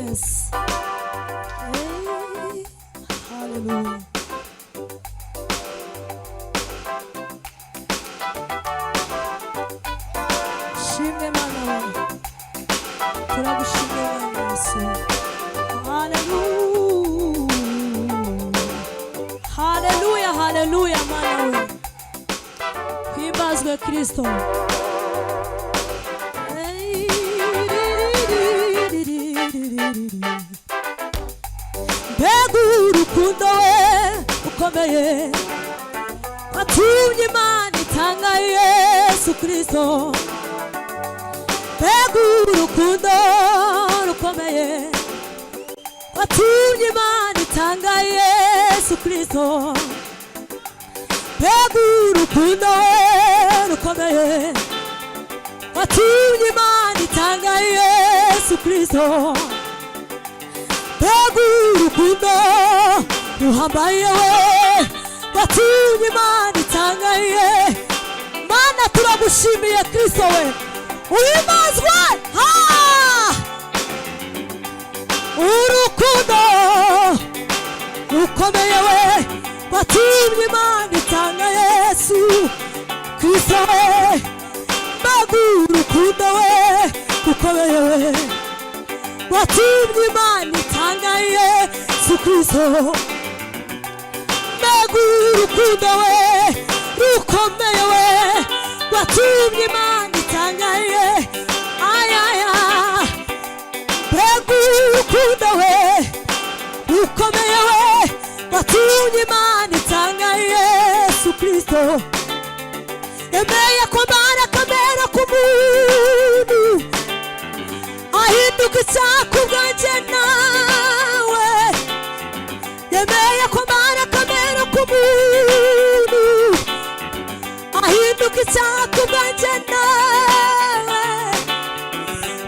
Yes. Hey, hallelujah. Shimwe Mana we. Turagushimye Mana Yesu. Hallelujah. Hallelujah, hallelujah Mana we. Himbazwe Kristo. Hey, mbega urukundo we ukomeye watumye Imana itanga Yesu Kristo. Mbega urukundo rukomeye watumye Imana itanga Yesu Kristo. Mbega urukundo we rukomeye watumye Imana itanga Yesu Kristo. Mbega urukundo ruhambaye we watumye Imana itanga ye. Mana turagushimiye Kristo we, uhimbazwe. Ha! Urukundo rukomeye we watumye Imana itanga Yesu Kristo we. Mbega urukundo we rukomeye we watumye Imana itanga Yesu Kristo. Mbega urukundo we rukomeye we watumye Imana itanga ye. Ayaya. Mbega urukundo we rukomeye we watumye Imana itanga Yesu Kristo. Yemeye kwambara akamera k'umuntu ahinduka icyaha ubwanjye nawe. Yemeye kwambara akamera k'umuntu ahinduka icyaha ubwanjye nawe.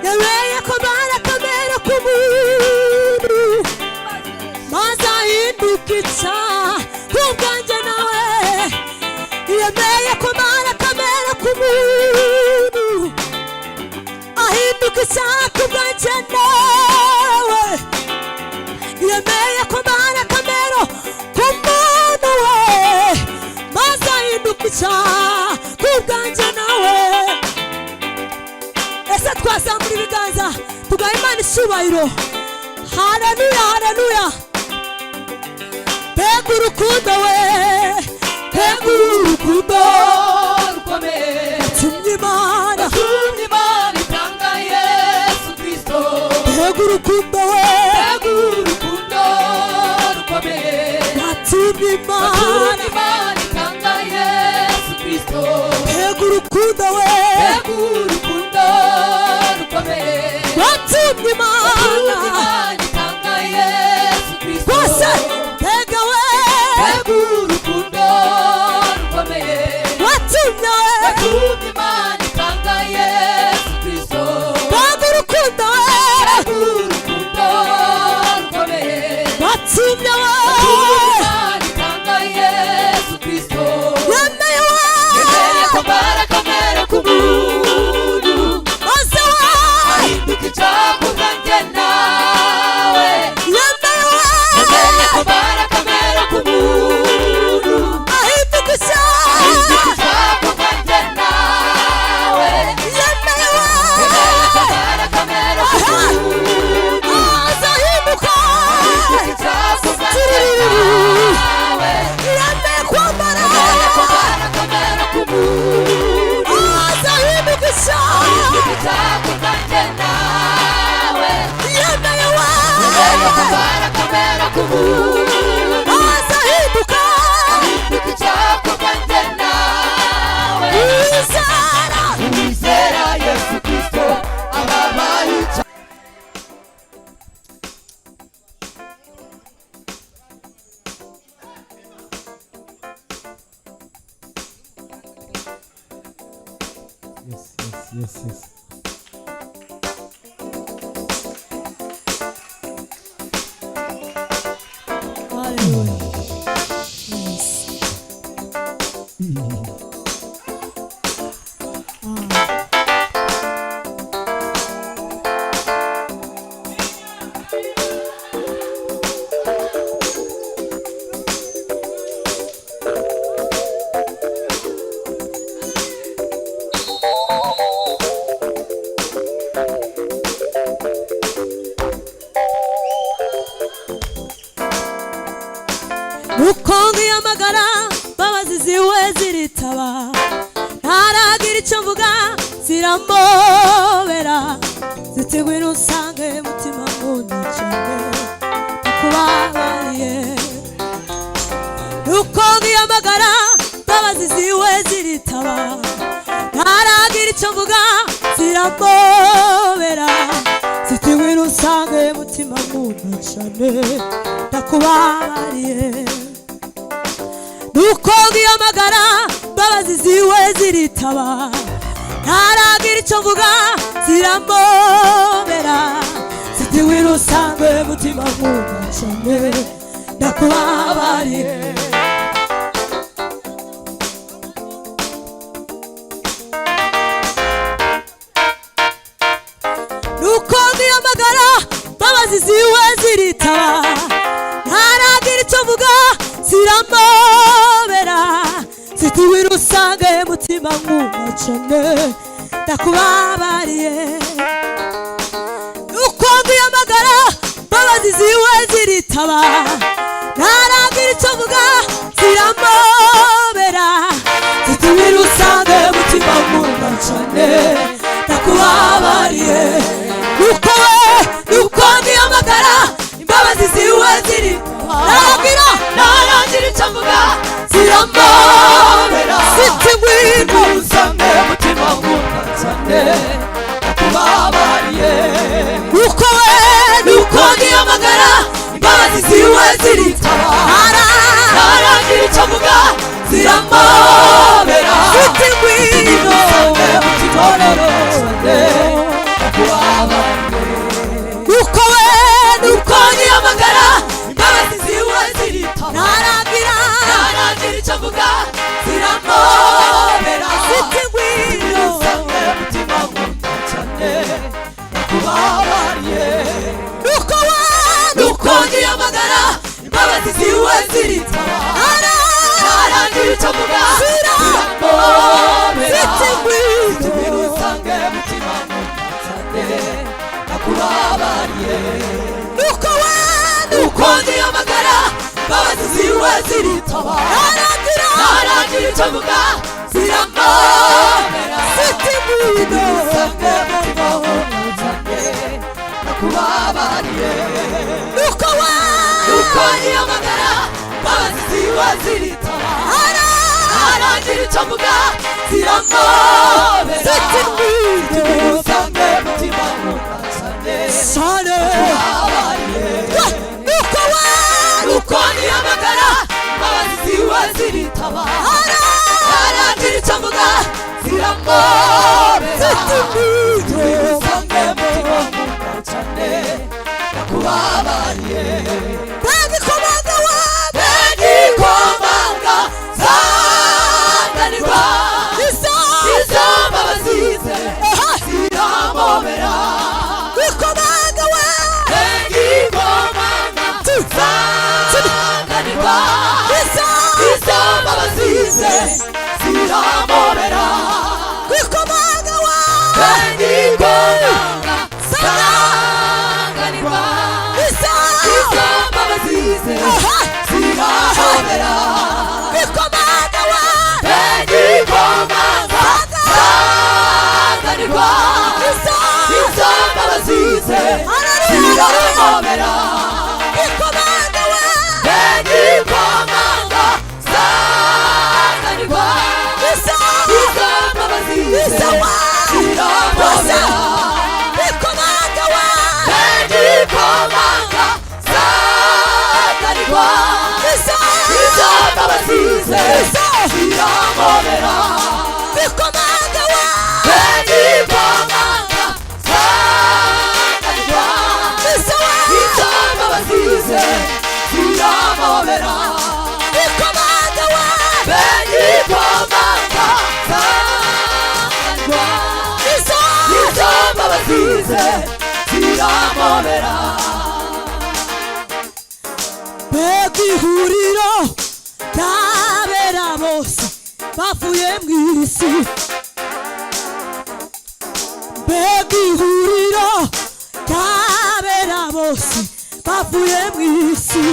Yemeye kwambara akamera k'umuntu maze ahinduka icyaha ubwanjye nawe. Yemeye kwambara akamera k'umuntu ahinduka icyaha ubwanjye nawe. Yemeye kwambara akamero k'umuntu we maze ahinduka icyaha ubwanjye nawe. Ese twazamura ibiganza tugaha Imana icyubahiro. Haleluya, haleluya. Mbega urukundo we, mbega urukundo rukomeye watumye Imana, watumye Imana itanga Yesu Kristo. Mbega urukundo we Mbega urukundo rukomeye watumye watumye Imana, Imana itanga Yesu Kristo. Mbega urukundo we Mbega urukundo rukomeye watumye watumye Imana Imana itanga Yesu Kristo. rwose. Mbega we Mbega urukundo rukomeye watumye we, watumye Imana itanga Yesu Kristo. Mbega urukundo we Mbega urukundo rukomeye watumye we, watumye Imana itanga Yesu Kristo. Yemeye we Yemeye kwambara akamero k'umuntu maze we, ahinduka icyaha ubwanjye nawe. Yemeye we Yemeye kwambara akamero k'umuntu ahinduka icyaha, ahinduka icyaha ubwanjye nawe. Yemeye we Yemeye kwambara akamero k'umuntu azahinduka, ahinduka icyaha ubwanjye nawe. Yemeye kwambara Yemeye kwambara akamero k'umuntu azahinduka icyaha, ahinduka icyaha ubwanjye nawe. Yemeye we Yemeye kwambara akamero k'umuntu azahinduka, ahinduka icyaha ubwanjye nawe. Uwizera Uwizera Yesu Kristo ababaye icyaha. Yes, yes, yes, yes. Hallelujah. Yes. Ziramobera ziti ngwino usange mutima nkunda cyane ndakubabariye. Nuko ngihamagara imbabazi ziwe ziritaba, ntaragira icyo mvuga ziramobera ziti ngwino usange mutima nkunda cyane ndakubabariye. Nuko ngihamagara imbabazi ziwe ziritaba, ntaragira icyo mvuga ziramobera ziti ngwino usange mutima nkunda cyane ndakubabariye. Nuko ngihamagara imbabazi ziwe ziritaba, ntaragira icyo mvuga ziramobera ziti ngwino usange mutima nkunda cyane ndakubabariye. Nuko ngihamagara imbabazi ziwe ziritaba, ntaragira icyo mvuga ziramobera ziti ngwino usange mutima nkunda cyane ndakubabariye. Nuko we nuko ngihamagara imbabazi ziwe ziritaba, ntaragira icyo mvuga ziramobera ziti ngwino usange mutima nkunda cyane ndakubabariye. Nuko we nuko ngihamagara imbabazi ziwe ziritaba, ntaragira icyo mvuga ziramobera ziti ngwino usange mutima nkunda cyane ndakubabariye. Nuko we nuko Ngihamagara imbabazi ziwe ziritaba, ntaragira ntaragira icyo mvuga ziramobera ziti ngwino usange mutima nkunda cyane ndakubabariye. Nuko we Nuko ngihamagara imbabazi ziwe ziritaba, ntaragira icyo mvuga ziramobera ziti ngwino usange mutima nkunda cyane ndakubabariye. Nuko we Nuko ngihamagara imbabazi ziwe ziritaba, ntaragira ntaragira icyo mvuga ziramobera ziti ngwino usange mutima nkunda cyane ndakubabariye. Nuko we Nuko ngihamagara imbabazi ziwe ziritaba, ntaragira icyo mvuga ziramobera ziti ngwino usange mutima nkunda cyane sane ndakubabariye. Nuko we Nuko ngihamagara imbabazi ziwe ziritaba, ntaragira icyo mvuga ziramobera ziti ngwino usange mutima nkunda cyane ndakubabariye. Bagikomanga we Igikomanga zanganirwa izo izo mbabazi ze ziramobera. Gikomanga we Igikomanga zanganirwa izo izo mbabazi ze ziramobera. Gikomanga we Igikomanga zanganirwa izo izo mbabazi ze ziramobera. Gikomanga we Igikomanga zanganirwa izo izo mbabazi ze ziramobera. Gikomanga we Igikomanga zanganirwa izo izo mbabazi ze izo we ziramobera. Gikomanga we Igikomanga zanganirwa izo izo mbabazi ze izo ziramobera. Gikomanga we Igikomanga zanganirwa izo we izo mbabazi ze ziramobera. Gikomanga we Igikomanga zanganirwa izo izo mbabazi ze ziramobera. Mbega ihuriro ry'abera bose bavuye mu isi, mbega ihuriro ry'abera bose bavuye mu isi,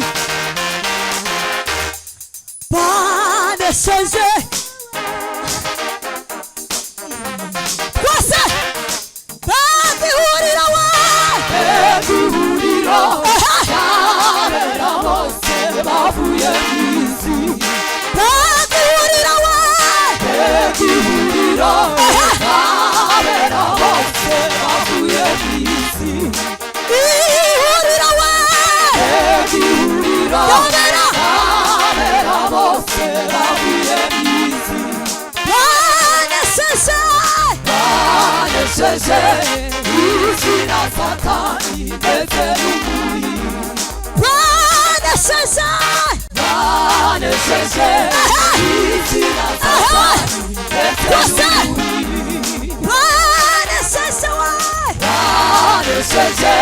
banesheje twese. Banesheje isi na Satani ndetse n'umubiri. Banesheje. Banesheje isi na Satani ndetse Rwose. n'umubiri. Banesheje we. Banesheje